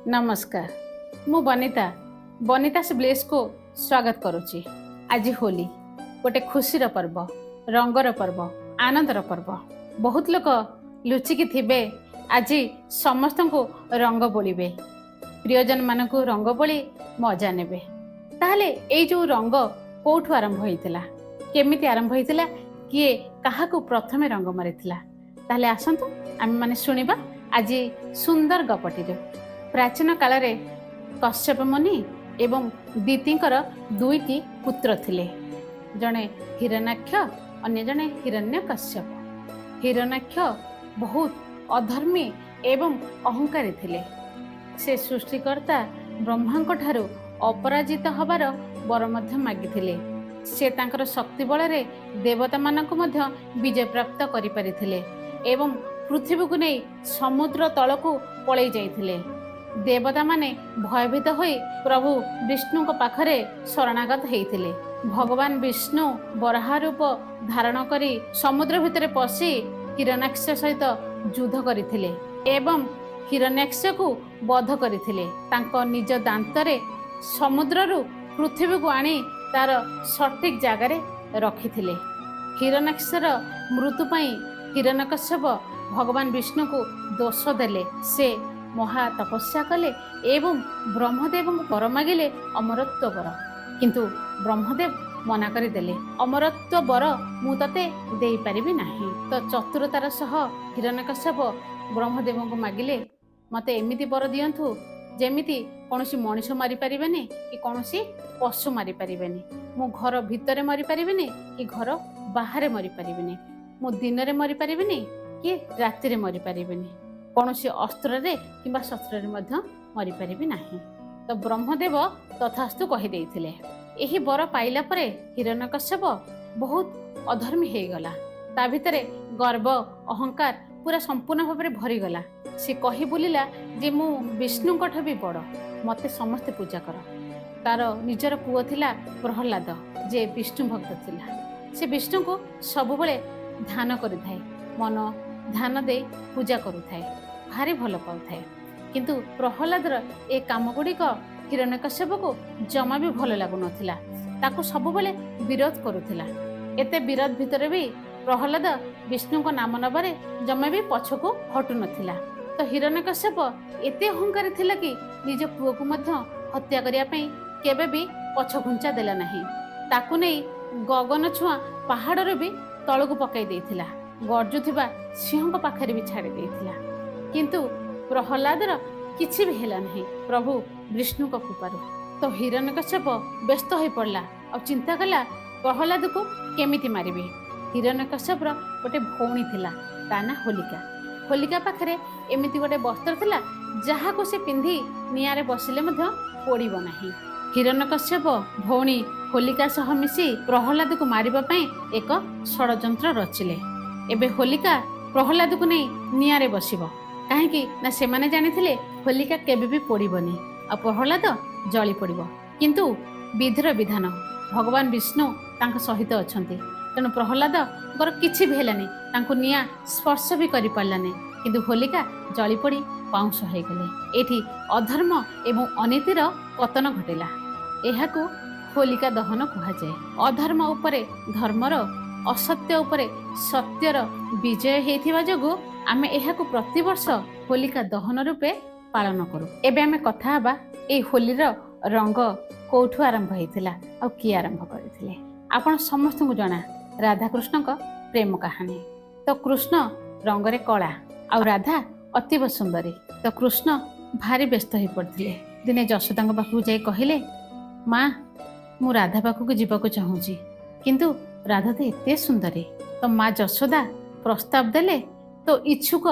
ନମସ୍କାର, ମୁଁ ବନିତା, ବନିତାସ୍ ବ୍ଲେସ୍କୁ ସ୍ୱାଗତ କରୁଛି। ଆଜି ହୋଲି, ଗୋଟେ ଖୁସିର ପର୍ବ, ରଙ୍ଗର ପର୍ବ, ଆନନ୍ଦର ପର୍ବ। ବହୁତ ଲୋକ ଲୁଚିକି ଥିବେ, ଆଜି ସମସ୍ତଙ୍କୁ ରଙ୍ଗ ବୋଳିବେ, ପ୍ରିୟଜନମାନଙ୍କୁ ରଙ୍ଗ ବୋଳି ମଜା ନେବେ। ତାହେଲେ ଏଇ ଯୋଉ ରଙ୍ଗ କୋଉଠୁ ଆରମ୍ଭ ହେଇଥିଲା, କେମିତି ଆରମ୍ଭ ହେଇଥିଲା, କିଏ କାହାକୁ ପ୍ରଥମେ ରଙ୍ଗ ମାରିଥିଲା? ତାହେଲେ ଆସନ୍ତୁ ଆମେମାନେ ଶୁଣିବା ଆଜି ସୁନ୍ଦର ଗପଟିରୁ। ପ୍ରାଚୀନ କାଳରେ କଶ୍ୟପ ମୁନି ଏବଂ ଦିତିଙ୍କର ଦୁଇଟି ପୁତ୍ର ଥିଲେ, ଜଣେ ହିରଣ୍ୟାକ୍ଷ, ଅନ୍ୟ ଜଣେ ହିରଣ୍ୟ କଶ୍ୟପ। ହିରଣ୍ୟାକ୍ଷ ବହୁତ ଅଧର୍ମୀ ଏବଂ ଅହଙ୍କାରୀ ଥିଲେ। ସେ ସୃଷ୍ଟିକର୍ତ୍ତା ବ୍ରହ୍ମାଙ୍କ ଠାରୁ ଅପରାଜିତ ହବାର ବର ମଧ୍ୟ ମାଗିଥିଲେ। ସେ ତାଙ୍କର ଶକ୍ତି ବଳରେ ଦେବତାମାନଙ୍କୁ ମଧ୍ୟ ବିଜୟ ପ୍ରାପ୍ତ କରିପାରିଥିଲେ ଏବଂ ପୃଥିବୀକୁ ନେଇ ସମୁଦ୍ର ତଳକୁ ପଳେଇ ଯାଇଥିଲେ। ଦେବତାମାନେ ଭୟଭୀତ ହୋଇ ପ୍ରଭୁ ବିଷ୍ଣୁଙ୍କ ପାଖରେ ଶରଣାଗତ ହେଇଥିଲେ। ଭଗବାନ ବିଷ୍ଣୁ ବରାହ ରୂପ ଧାରଣ କରି ସମୁଦ୍ର ଭିତରେ ପଶି ହିରଣ୍ୟାକ୍ଷ ସହିତ ଯୁଦ୍ଧ କରିଥିଲେ ଏବଂ ହିରଣ୍ୟାକ୍ଷକୁ ବଧ କରିଥିଲେ। ତାଙ୍କ ନିଜ ଦାନ୍ତରେ ସମୁଦ୍ରରୁ ପୃଥିବୀକୁ ଆଣି ତାର ସଠିକ ଜାଗାରେ ରଖିଥିଲେ। ହିରଣ୍ୟାକ୍ଷର ମୃତ୍ୟୁ ପାଇଁ ହିରଣ୍ୟକଶ୍ୟପ ଭଗବାନ ବିଷ୍ଣୁଙ୍କୁ ଦୋଷ ଦେଲେ। ସେ ମହା ତପସ୍ୟା କଲେ ଏବଂ ବ୍ରହ୍ମଦେବଙ୍କୁ ବର ମାଗିଲେ, ଅମରତ୍ୱ ବର। କିନ୍ତୁ ବ୍ରହ୍ମଦେବ ମନା କରିଦେଲେ, ଅମରତ୍ୱ ବର ମୁଁ ତତେ ଦେଇପାରିବି ନାହିଁ। ତ ଚତୁରତାର ସହ ହିରଣ୍ୟକଶ୍ୟପ ବ୍ରହ୍ମଦେବଙ୍କୁ ମାଗିଲେ, ମତେ ଏମିତି ବର ଦିଅନ୍ତୁ ଯେମିତି କୌଣସି ମଣିଷ ମାରିପାରିବେନି କି କୌଣସି ପଶୁ ମାରିପାରିବେନି, ମୁଁ ଘର ଭିତରେ ମରିପାରିବିନି କି ଘର ବାହାରେ ମରିପାରିବିନି, ମୁଁ ଦିନରେ ମରିପାରିବିନି କି ରାତିରେ ମରିପାରିବିନି, କୌଣସି ଅସ୍ତ୍ରରେ କିମ୍ବା ଶସ୍ତ୍ରରେ ମଧ୍ୟ ମରିପାରିବି ନାହିଁ। ତ ବ୍ରହ୍ମଦେବ ତଥାସ୍ତୁ କହିଦେଇଥିଲେ। ଏହି ବର ପାଇଲା ପରେ ହିରଣ୍ୟକଶ୍ୟପ ବହୁତ ଅଧର୍ମୀ ହେଇଗଲା। ତା ଭିତରେ ଗର୍ବ, ଅହଙ୍କାର ପୁରା ସମ୍ପୂର୍ଣ୍ଣ ଭାବରେ ଭରିଗଲା। ସେ କହି ବୁଲିଲା ଯେ ମୁଁ ବିଷ୍ଣୁଙ୍କଠୁ ବି ବଡ଼, ମତେ ସମସ୍ତେ ପୂଜା କର। ତାର ନିଜର ପୁଅ ଥିଲା ପ୍ରହ୍ଲାଦ, ଯେ ବିଷ୍ଣୁ ଭକ୍ତ ଥିଲା। ସେ ବିଷ୍ଣୁଙ୍କୁ ସବୁବେଳେ ଧ୍ୟାନ କରିଥାଏ, ମନ ଧ୍ୟାନ ଦେଇ ପୂଜା କରୁଥାଏ, ଭାରି ଭଲ ପାଉଥାଏ। କିନ୍ତୁ ପ୍ରହ୍ଲାଦର ଏ କାମ ଗୁଡ଼ିକ ହିରଣ୍ୟକଶ୍ୟପକୁ ଜମା ବି ଭଲ ଲାଗୁନଥିଲା। ତାକୁ ସବୁବେଳେ ବିରୋଧ କରୁଥିଲା। ଏତେ ବିରୋଧ ଭିତରେ ବି ପ୍ରହ୍ଲାଦ ବିଷ୍ଣୁଙ୍କ ନାମ ନେବାରେ ଜମା ବି ପଛକୁ ହଟୁନଥିଲା। ତ ହିରଣ୍ୟକଶ୍ୟପ ଏତେ ଅହଙ୍କାରୀ ଥିଲା କି ନିଜ ପୁଅକୁ ମଧ୍ୟ ହତ୍ୟା କରିବା ପାଇଁ କେବେ ବି ପଛଘୁଞ୍ଚା ଦେଲା ନାହିଁ। ତାକୁ ନେଇ ଗଗନ ଛୁଆଁ ପାହାଡ଼ରୁ ବି ତଳକୁ ପକାଇ ଦେଇଥିଲା, ଗର୍ଜୁଥିବା ସିଂହଙ୍କ ପାଖରେ ବି ଛାଡ଼ି ଦେଇଥିଲା। କିନ୍ତୁ ପ୍ରହ୍ଲାଦର କିଛି ବି ହେଲା ନାହିଁ ପ୍ରଭୁ ବିଷ୍ଣୁଙ୍କ କୃପାରୁ। ତ ହିରଣ୍ୟକଶ୍ୟପ ବ୍ୟସ୍ତ ହୋଇ ପଡ଼ିଲା ଆଉ ଚିନ୍ତା କଲା ପ୍ରହ୍ଲାଦକୁ କେମିତି ମାରିବି। ହିରଣ୍ୟକଶ୍ୟପର ଗୋଟେ ଭଉଣୀ ଥିଲା, ତା ନାଁ ହୋଲିକା। ହୋଲିକା ପାଖରେ ଏମିତି ଗୋଟେ ବସ୍ତ୍ର ଥିଲା ଯାହାକୁ ସେ ପିନ୍ଧି ନିଆଁରେ ବସିଲେ ମଧ୍ୟ ପୋଡ଼ିବ ନାହିଁ। ହିରଣ୍ୟକଶ୍ୟପ ଭଉଣୀ ହୋଲିକା ସହ ମିଶି ପ୍ରହ୍ଲାଦକୁ ମାରିବା ପାଇଁ ଏକ ଷଡ଼ଯନ୍ତ୍ର ରଚିଲେ। ଏବେ ହୋଲିକା ପ୍ରହ୍ଲାଦକୁ ନେଇ ନିଆଁରେ ବସିବ, କାହିଁକି ନା ସେମାନେ ଜାଣିଥିଲେ ହୋଲିକା କେବେ ବି ପୋଡ଼ିବନି ଆଉ ପ୍ରହ୍ଲାଦ ଜଳି ପଡ଼ିବ। କିନ୍ତୁ ବିଧିର ବିଧାନ, ଭଗବାନ ବିଷ୍ଣୁ ତାଙ୍କ ସହିତ ଅଛନ୍ତି। ତେଣୁ ପ୍ରହ୍ଲାଦଙ୍କର କିଛି ବି ହେଲାନି, ତାଙ୍କୁ ନିଆଁ ସ୍ପର୍ଶ ବି କରିପାରିଲାନି। କିନ୍ତୁ ହୋଲିକା ଜଳି ପଡ଼ି ପାଉଁଶ ହେଇଗଲେ। ଏଇଠି ଅଧର୍ମ ଏବଂ ଅନୀତିର ପତନ ଘଟିଲା। ଏହାକୁ ହୋଲିକା ଦହନ କୁହାଯାଏ। ଅଧର୍ମ ଉପରେ ଧର୍ମର, ଅସତ୍ୟ ଉପରେ ସତ୍ୟର ବିଜୟ ହେଇଥିବା ଯୋଗୁଁ ଆମେ ଏହାକୁ ପ୍ରତିବର୍ଷ ହୋଲିକା ଦହନ ରୂପେ ପାଳନ କରୁ। ଏବେ ଆମେ କଥା ହେବା ଏଇ ହୋଲିର ରଙ୍ଗ କୋଉଠୁ ଆରମ୍ଭ ହେଇଥିଲା ଆଉ କିଏ ଆରମ୍ଭ କରିଥିଲେ। ଆପଣ ସମସ୍ତଙ୍କୁ ଜଣା ରାଧାକୃଷ୍ଣଙ୍କ ପ୍ରେମ କାହାଣୀ। ତ କୃଷ୍ଣ ରଙ୍ଗରେ କଳା ଆଉ ରାଧା ଅତୀବ ସୁନ୍ଦରୀ। ତ କୃଷ୍ଣ ଭାରି ବ୍ୟସ୍ତ ହେଇ ପଡ଼ିଥିଲେ। ଦିନେ ଯଶୋଦାଙ୍କ ପାଖକୁ ଯାଇ କହିଲେ, ମା, ମୁଁ ରାଧା ପାଖକୁ ଯିବାକୁ ଚାହୁଁଛି, କିନ୍ତୁ ରାଧା ତ ଏତେ ସୁନ୍ଦରୀ। ତ ମା ଯଶୋଦା ପ୍ରସ୍ତାବ ଦେଲେ, ତୋ ଇଚ୍ଛୁକ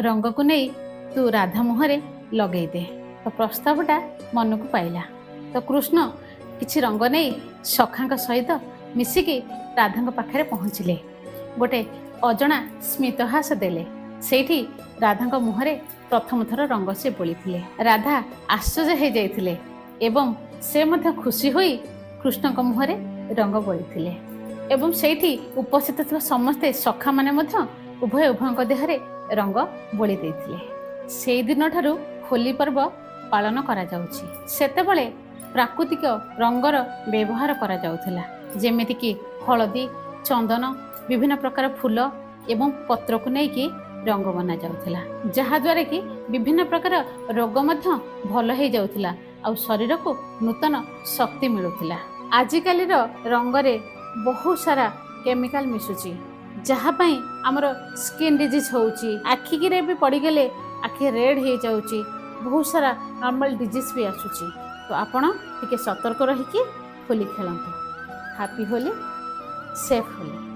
ରଙ୍ଗକୁ ନେଇ ତୁ ରାଧା ମୁହଁରେ ଲଗେଇ ଦେ। ତ ପ୍ରସ୍ତାବଟା ମନକୁ ପାଇଲା। ତ କୃଷ୍ଣ କିଛି ରଙ୍ଗ ନେଇ ସଖାଙ୍କ ସହିତ ମିଶିକି ରାଧାଙ୍କ ପାଖରେ ପହଞ୍ଚିଲେ। ଗୋଟେ ଅଜଣା ସ୍ମିତହାସ ଦେଲେ। ସେଇଠି ରାଧାଙ୍କ ମୁହଁରେ ପ୍ରଥମ ଥର ରଙ୍ଗ ସେ ବୋଳିଥିଲେ। ରାଧା ଆଶ୍ଚର୍ଯ୍ୟ ହେଇଯାଇଥିଲେ ଏବଂ ସେ ମଧ୍ୟ ଖୁସି ହୋଇ କୃଷ୍ଣଙ୍କ ମୁହଁରେ ରଙ୍ଗ ବୋଳିଥିଲେ ଏବଂ ସେଇଠି ଉପସ୍ଥିତ ଥିବା ସମସ୍ତେ ସଖାମାନେ ମଧ୍ୟ ଉଭୟ ଉଭୟଙ୍କ ଦେହରେ ରଙ୍ଗ ବୋଳି ଦେଇଥିଲେ। ସେଇ ଦିନଠାରୁ ହୋଲି ପର୍ବ ପାଳନ କରାଯାଉଛି। ସେତେବେଳେ ପ୍ରାକୃତିକ ରଙ୍ଗର ବ୍ୟବହାର କରାଯାଉଥିଲା, ଯେମିତିକି ହଳଦୀ, ଚନ୍ଦନ, ବିଭିନ୍ନ ପ୍ରକାର ଫୁଲ ଏବଂ ପତ୍ରକୁ ନେଇକି ରଙ୍ଗ ବନାଯାଉଥିଲା, ଯାହାଦ୍ୱାରା କି ବିଭିନ୍ନ ପ୍ରକାର ରୋଗ ମଧ୍ୟ ଭଲ ହେଇଯାଉଥିଲା ଆଉ ଶରୀରକୁ ନୂତନ ଶକ୍ତି ମିଳୁଥିଲା। ଆଜିକାଲିର ରଙ୍ଗରେ ବହୁତ ସାରା କେମିକାଲ ମିଶୁଛି, ଯାହା ପାଇଁ ଆମର ସ୍କିନ୍ ଡିଜିଜ୍ ହେଉଛି। ଆଖିକିରେ ବି ପଡ଼ିଗଲେ ଆଖି ରେଡ୍ ହେଇଯାଉଛି, ବହୁତ ସାରା ନର୍ମାଲ ଡିଜିଜ୍ ବି ଆସୁଛି। ତ ଆପଣ ଟିକେ ସତର୍କ ରହିକି ହୋଲି ଖେଳନ୍ତୁ। Happy Holi, safe Holi.